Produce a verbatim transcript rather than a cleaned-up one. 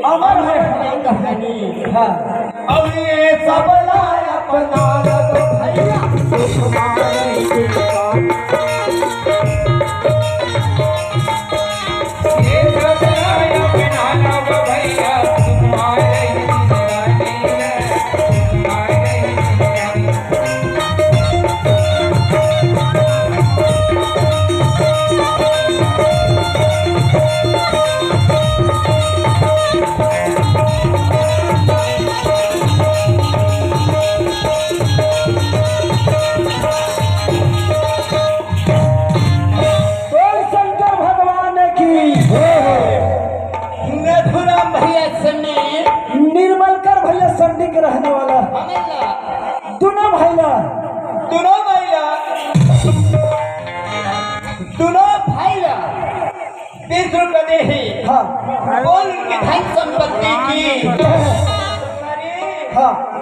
अमर है ये कहानी। हाँ। और ये सबला अपना लग भैया, तुम्हारे बोल शंकर भगवान की। मधुराम भैया सन्नी। निर्मलकर भैया सन्नी के रहने वाला। दोनों भाई ला। दोनों भाई ला। दोनों भाई ला। बीस रुपए दे ही। हाँ। बोल उनकी धन संपत्ति की। हाँ।